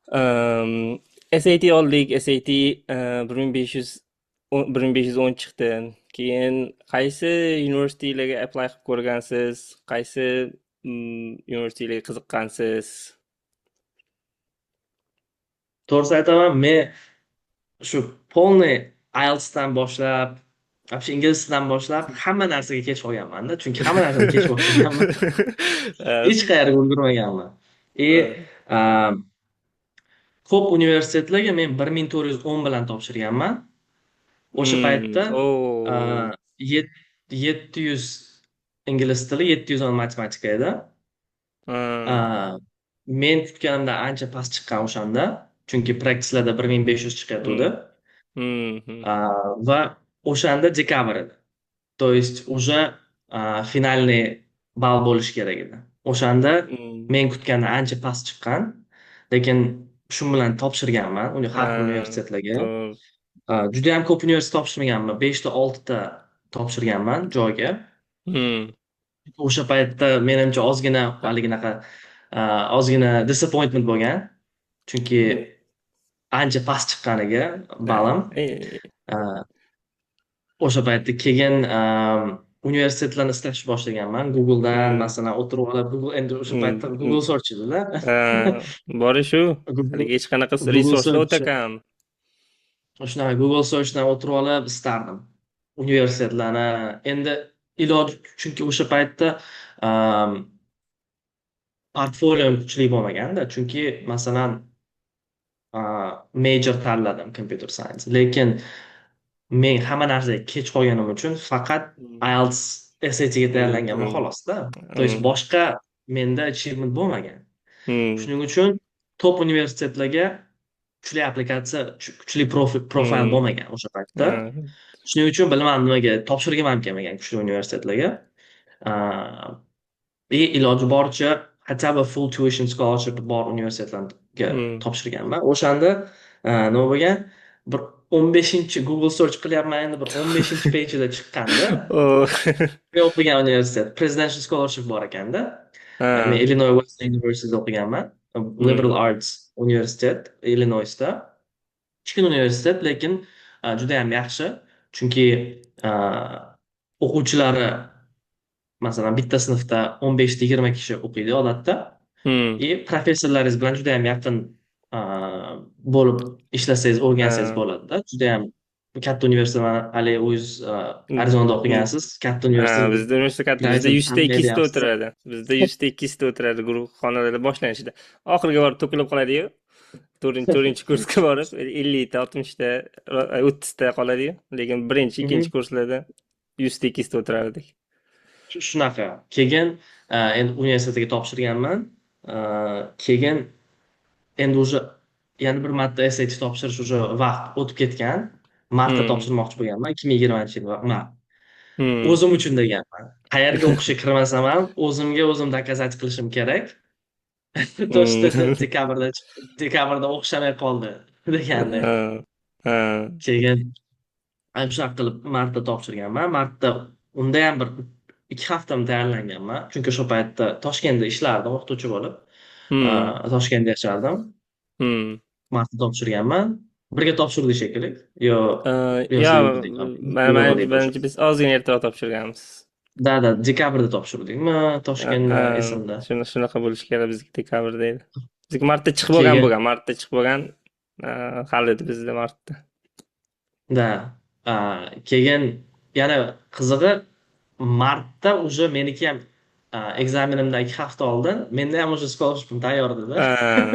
SAT oldik, SAT 1500, 1510 chiqdi. Keyin qaysi universitetlarga apply qilib ko'rgansiz? Qaysi universitetlarga qiziqqansiz? To'g'risini aytaman, men shu полный IELTSdan boshlab, вообще ingliz tilidan boshlab hamma narsaga kech qolganmanda, chunki hamma narsani kech boshlaganman. Hech qayerga ulgurmaganman. И ko'p universitetlarga men 1410 bilan topshirganman. O'sha paytda Oh. 700 ingliz tili, 710 matematika edi. Men kutganimdan ancha past chiqqan o'shanda, chunki practicelarda 1500 chiqayotgandi. Va o'shanda dekabr edi. То есть уже финальный ball bo'lishi kerak edi. O'shanda men kutgandan ancha past chiqqan, lekin shu bilan topshirganman uni har xil universitetlarga. To'g'ri. Judayam ko'p universitet topshirmaganman, beshta, oltita topshirganman joyga. O'sha paytda menimcha ozgina haliginaqa ozgina disappointment bo'lgan, chunki ancha past chiqqaniga balim. O'sha paytda keyin universitetlarni izlashni boshlaganman Google'dan, masalan, o'tirib olib Google, endi o'sha paytda Google search edida. Ha, bori shu. Google Haligi hech qanaqa Google resourcelar o'ta search kam. Shunaqa Google searchdan o'tirib olib istardim universitetlarni. Endi iloji, chunki o'sha paytda portfoliom kuchli bo'lmaganda, chunki masalan, major tanladim computer science, lekin men hamma narsaga kech qolganim uchun faqat IELTS, SATga tayyorlanganman xolosda. То есть boshqa menda achievement bo'lmagan. Shuning uchun top universitetlarga kuchli applikatsiya, kuchli profil bo'lmagan o'sha paytda. Shuning uchun bilmadim nimaga topshirgim ham kelmagan kuchli universitetlarga. И iloji boricha хотя бы full tuition scholarship bor universitetlarga topshirganman. O'shanda nima bo'lgan? Bir 15 Google search qilyapman endi, bir 15 page'ida chiqqanda men o'qigan universitet Presidential Scholarship bor ekanda. Men Illinois Wesleyan Universityda o'qiganman. Liberal Arts universitet Illinoisda. Kichkina universitet, lekin juda ham yaxshi. Chunki o'quvchilari, masalan, bitta sinfda 15 ta 20 kishi o'qiydi odatda. И professorlaringiz bilan juda ham yaqin bo'lib ishlasangiz, o'rgansangiz bo'ladi-da. Juda ham katta universitet, mana hali o'zingiz Arizonada o'qigansiz, katta Ha, universitet. bizda universitet katta, bizda Professor 100 ta 200 ta tanlayapsiz. o'tiradi. Bizda 100 ta 200 ta o'tiradi guruh xonalarda boshlanishida. Oxiriga borib to'kilib qoladi-yu. To'rtinchi kursga borib 50 ta, 60 ta, 30 ta qoladi-yu. Lekin birinchi, ikkinchi kurslarda 100 ta 200 ta o'tirardik. Shunaqa. Keyin endi universitetga topshirganman. Keyin endi уже yana bir marta SAT topshirish уже vaqt o'tib ketgan. Martda topshirmoqchi bo'lganman, 2020-yil mart. O'zim uchun deganman. Qayerga o'qishga kirmasam ham o'zimga o'zim доказать qilishim kerak. То, что dekabrda o'xshamay qoldi degandek. Ha, ha. Keyin ana shunaqa qilib martda topshirganman. Martda unda ham bir 2 haftam tayyorlanganman. Chunki o'sha paytda Toshkentda ishlardim o'qituvchi bo'lib. Toshkentda yashardim. Martda topshirganman. Birga topshirdik shekilli. Yo, yo, Yo, siz ulgurdingmi? Ulgurmadik o'sha. Manimcha biz ozgina ertaroq topshirganmiz. Да, dekabrda topshirdikmi Toshkentda, esimda. Shunaqa bo'lishi kerak, bizniki dekabrda edi. Bizniki martda chiqib bo'lgan Keyin bo'lgan, martda chiqib bo'lgan. Hali edi bizda martda. Да. Keyin yana qizig'i, martda уже meniki ham экзамен imdan 2 hafta oldin menda ham уже scholarshipim tayyor edi. Ha,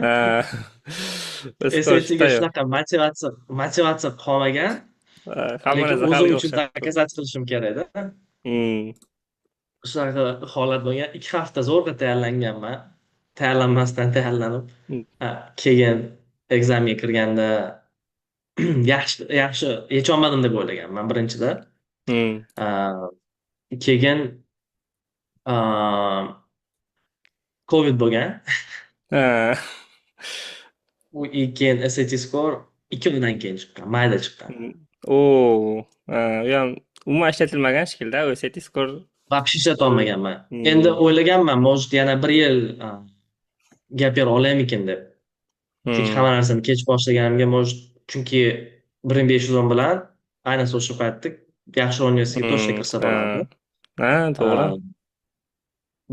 ha. Scholarship SATga tayyor. shunaqa motivatsiya qolmagan, Hamma lekin narsa o'zim haliga uchun o'xshab. доказать qilishim kerak edi. Shunaqa holat bo'lgan. 2 hafta zo'rg'a tayyorlanganman. Tayyorlanmasdan tayyorlanib, keyin экзамен ga kirganda yaxshi yaxshi yecholmadim deb o'ylaganman birinchida. Keyin Covid bo'lgan. U keyin SAT score 2 oydan keyin chiqqan, mayda chiqqan. O, ha, u ham umuman ishlatilmagan shekilda, u SAT score. Вообще ishlata olmaganman. Endi o'ylaganman, может, yana bir yil gap year olaymikin deb. Chunki hamma narsani kech boshlaganimga, может, chunki 1510 bilan ayniqsa o'sha paytda yaxshi universitetga точно kirsa bo'lardi. Ha, to'g'ri.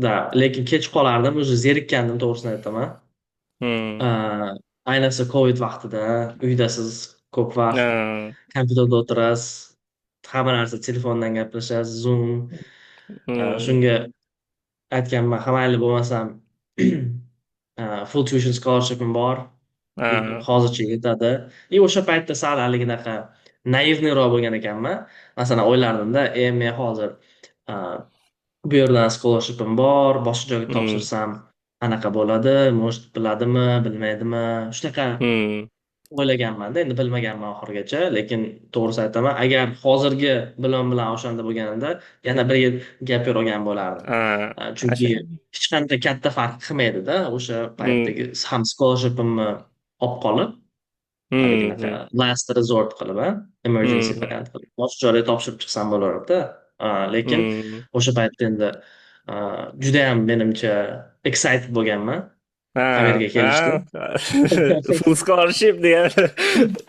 Да, lekin kech qolardim, уже zerikkandim, to'g'risini aytaman. Ayniqsa Covid vaqtida uydasiz ko'p vaqt, kompyuterda o'tirasiz, hamma narsa telefondan gaplashasiz, Zoom. Shunga aytganman, ha, mayli, bo'lmasam full tuition scholarship'im bor, hozircha yetadi. И o'sha paytda sal haliginaqa наивный roq bo'lgan ekanman. Masalan, o'ylardimda, men hozir bu yerdan scholarship'im bor, boshqa joyga topshirsam anaqa bo'ladi, может, biladimi, bilmaydimi, shunaqa o'ylaganmanda. Endi bilmaganman oxirigacha, lekin to'g'risini aytaman, agar hozirgi bilim bilan o'shanda bo'lganimda, yana bir yil gap year olgan bo'lardim. Chunki hech qanday katta farq qilmaydida o'sha paytdagi ham scholarshipimni olib qolib, haliginaqa last resort qilib, a emergency variant qilib boshqa joyga topshirib chiqsam bo'lardi. Lekin o'sha paytda endi judayam, menimcha, excited bo'lganman Amerikaga kelishga. Full scholarship degan,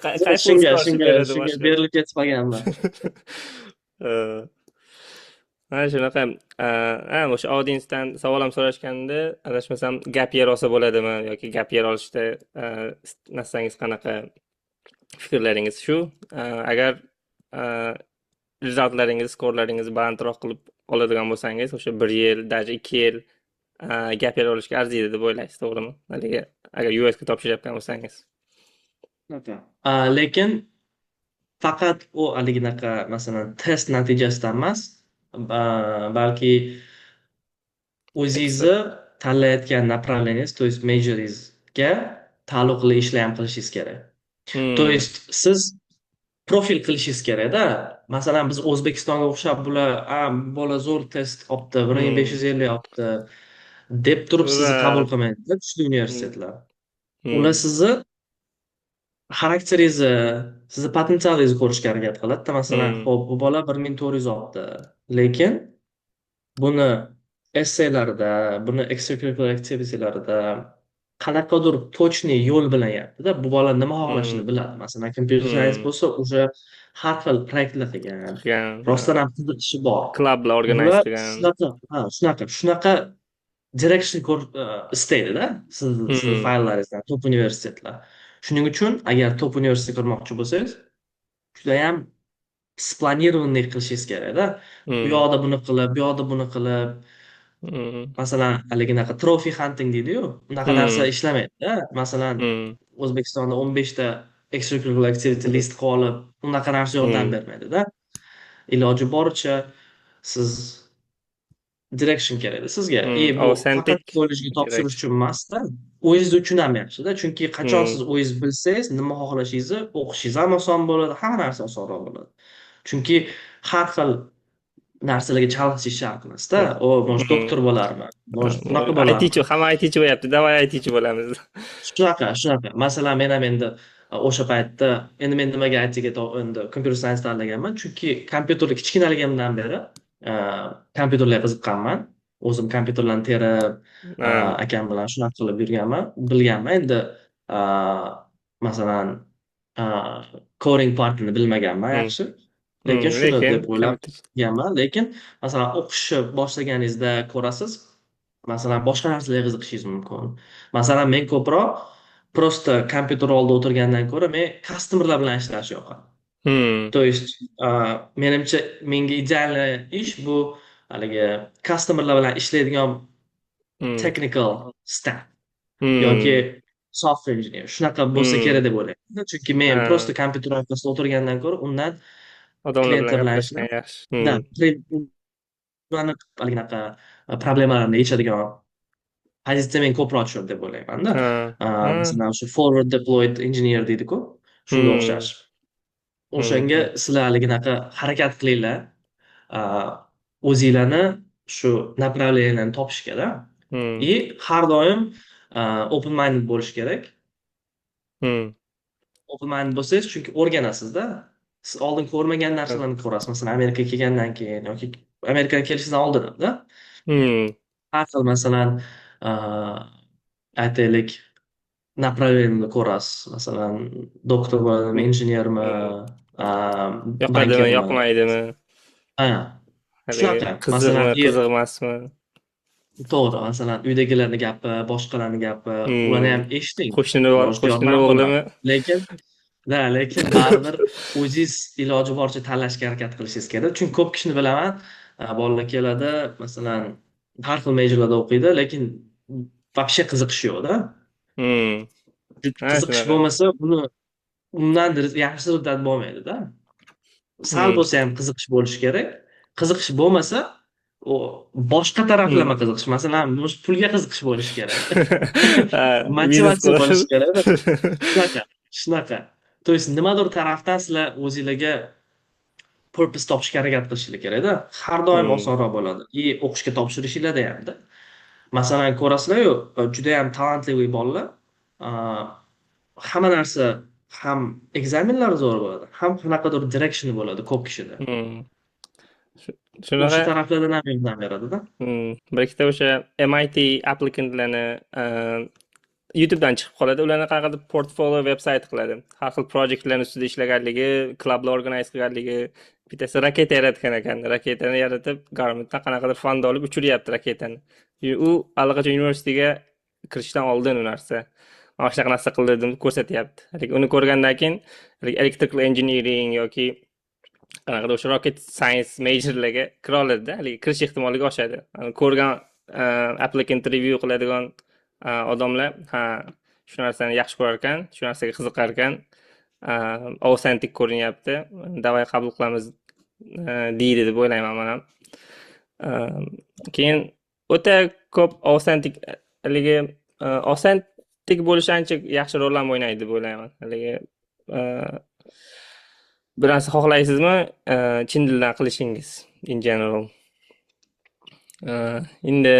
qay full Shunga scholarship shunga beradi shunga boshqa? berilib ketib qolganman. Ha, shunaqa. Ha, o'sha audiencedan savol ham so'rashganda, adashmasam, gap year olsa bo'ladimi yoki gap year olishda narsangiz qanaqa, fikrlaringiz shu. Agar resultlaringiz, skorlaringizni balandroq qilib oladigan bo'lsangiz, o'sha bir yil, даже 2 yil gap year olishga arziydi deb o'ylaysiz, to'g'rimi? Haligi, agar USga topshirayotgan bo'lsangiz. Shunaqa. Lekin faqat u haliginaqa, masalan, test natijasidan emas, balki Extra. o'zingizni tanlayotgan направление ngiz, то есть majoringizga taalluqli ishlar ham qilishingiz kerak. То есть siz profil qilishingiz kerakda. Masalan, biz O'zbekistonga o'xshab bular, a, bola zo'r test olibdi, bir ming besh yuz ellik olibdi deb turib sizni qabul qilmaydida kuchli universitetlar. Ular sizni xarakteringizni, sizni potensialingizni ko'rishga harakat qiladida. Masalan, ho'p, bu bola 1400 olibdi, lekin buni esselarida, buni extracurricular activitylarida qanaqadir точный yo'l bilan yaptida. Bu bola nima xohlashini biladi. Masalan, computer science bo'lsa, уже har xil proyektlar qilgan, Qilgan, rostdan ham qiziqishi bor. Clublar organize Bular qilgan. Shunaqa, ha, shunaqa direction istaydida sizni fayllaringizdan top universitetlar. Shuning uchun agar top universitetga kirmoqchi bo'lsangiz, judayam спланированный qilishingiz kerakda. U yoqda buni qilib, bu yoqda buni qilib, masalan, haliginaqa trophy hunting deydiyu, unaqa narsa ishlamaydida. Masalan, O'zbekistonda 15 ta extracurricular activity list qilib olib, unaqa narsa yordam bermaydida. Iloji boricha siz direction kerakda sizga. И bu faqat Authentic kollejga topshirish direction. uchun emasda, o'zingiz uchun ham yaxshida. Chunki qachon siz o'zingiz bilsangiz nima xohlashingizni, o'qishingiz ham oson bo'ladi, hamma narsa osonroq bo'ladi. Chunki har xil narsalarga chalg'ishingiz shart emasda. O, может, doktor bo'larman, может, bunaqa bo'larman. ITchi, hamma ITchi bo'lyapti. Давай ITchi bo'lamiz. Shunaqa, shunaqa. Masalan, men ham endi o'sha paytda, endi men nimaga ITga, endi computer science tanlaganman? Chunki kompyuterni kichkinaligimdan beri kompyuterlarga qiziqqanman. O'zim kompyuterlarni terib, akam bilan shunaqa qilib yurganman, bilganman. Endi masalan, coding partini bilmaganman yaxshi. Lekin shuni Lekin deb o'ylab kompyuter kelganman. Lekin masalan, o'qishni boshlaganingizda ko'rasiz, masalan, boshqa narsalarga qiziqishingiz mumkin. Masalan, men ko'proq просто kompyuter oldida o'tirgandan ko'ra, men customerlar bilan ishlash yoqadi. То есть, menimcha, menga идеальный ish bu haligi customerlar bilan ishlaydigan technical staff yoki software engineer. Shunaqa bo'lsa kerak deb o'ylayman. Chunki men просто kompyuter orqasida o'tirgandan ko'ra, undan Odamlar bilan klientlar bilan gaplashgan ishlab, yaxshi. Да, ularni haliginaqa problemalarni yechadigan pozitsiya menga ko'proq tushadi deb o'ylaymanda. Masalan, shu forward deployed engineer deydi-ku, shunga o'xshash. O'shanga sizlar haliginaqa harakat qilinglar, o'zinglarni shu направления larni topishga-da. И har doim open minded bo'lish kerak. Open minded bo'lsangiz, chunki o'rganasizda. Siz oldin ko'rmagan narsalarni ko'rasiz. Masalan, Amerikaga kelgandan keyin yoki Amerikaga kelishingizdan oldin-da. Har xil, masalan, aytaylik, Направление ni ko'rasiz. Masalan, doktor bo'ladimi, injenermi, Yoqadimi, bankermi. yoqmaydimi? Ha, Haligi shunaqa. Masalan, qiziqmi, qiziq emasmi? To'g'ri, masalan, uydagilarni gapi, boshqalarni gapi, ularni ham eshiting. Qo'shnini Может, qo'shnini yordam bo'ladi. o'g'limi? Lekin да, lekin baribir o'zingiz iloji boricha tanlashga harakat qilishingiz kerak. Chunki ko'p kishini bilaman, bolalar keladi, masalan, har xil majorlarda o'qiydi, lekin вообще qiziqishi yo'qda. Ha, Qiziqish shunaqa. bo'lmasa, uni undan yaxshi rezultat bo'lmaydi-da. Sal bo'lsa ham qiziqish bo'lishi kerak. Qiziqish bo'lmasa, u boshqa taraflama qiziqish. Masalan, pulga qiziqish bo'lishi kerak. Ha, biznes Motivatsiya qilib. bo'lishi kerakda. Shunaqa, shunaqa. То есть nimadir tarafdan sizlar o'zinglarga purpose topishga harakat qilishinglar kerakda. Har doim osonroq bo'ladi. И o'qishga topshirishinglarda hamda. Masalan, ko'rasizlar-yu, juda ham talantli bolalar, hamma narsa ham экзамен lari zo'r bo'ladi, ham qanaqadir direction bo'ladi ko'p kishida. Shunaqa. O'sha taraflardan ham yordam beradida. Bir ikkita o'sha MIT applicantlarni YouTubedan chiqib qoladi. Ularni qanaqadir portfolio veb-sayt qiladi. Har xil projectlarni ustida ishlaganligi, klublar organize qilganligi. Bittasi raketa yaratgan ekan. Raketani yaratib, governmentdan qanaqadir fond olib uchiryapti raketani. U allaqachon universitetga kirishdan oldin u narsa. Mana shunaqa narsa qildi deb ko'rsatyapti. Haligi uni ko'rgandan keyin haligi electrical engineering yoki qanaqadir o'sha rocket science majorlarga kira oladida, haligi kirish ehtimolligi oshadi. Ko'rgan applicant review qiladigan odamlar, ha, shu narsani yaxshi ko'rar ekan, shu narsaga qiziqar ekan, authentic ko'rinyapti, давай qabul qilamiz deydi deb o'ylayman man ham. Keyin o'ta ko'p authentic, haligi authentic bo'lish ancha yaxshi rol ham o'ynaydi deb o'ylayman. Haligi bir narsa xohlaysizmi, chin dildan qilishingiz in general. Endi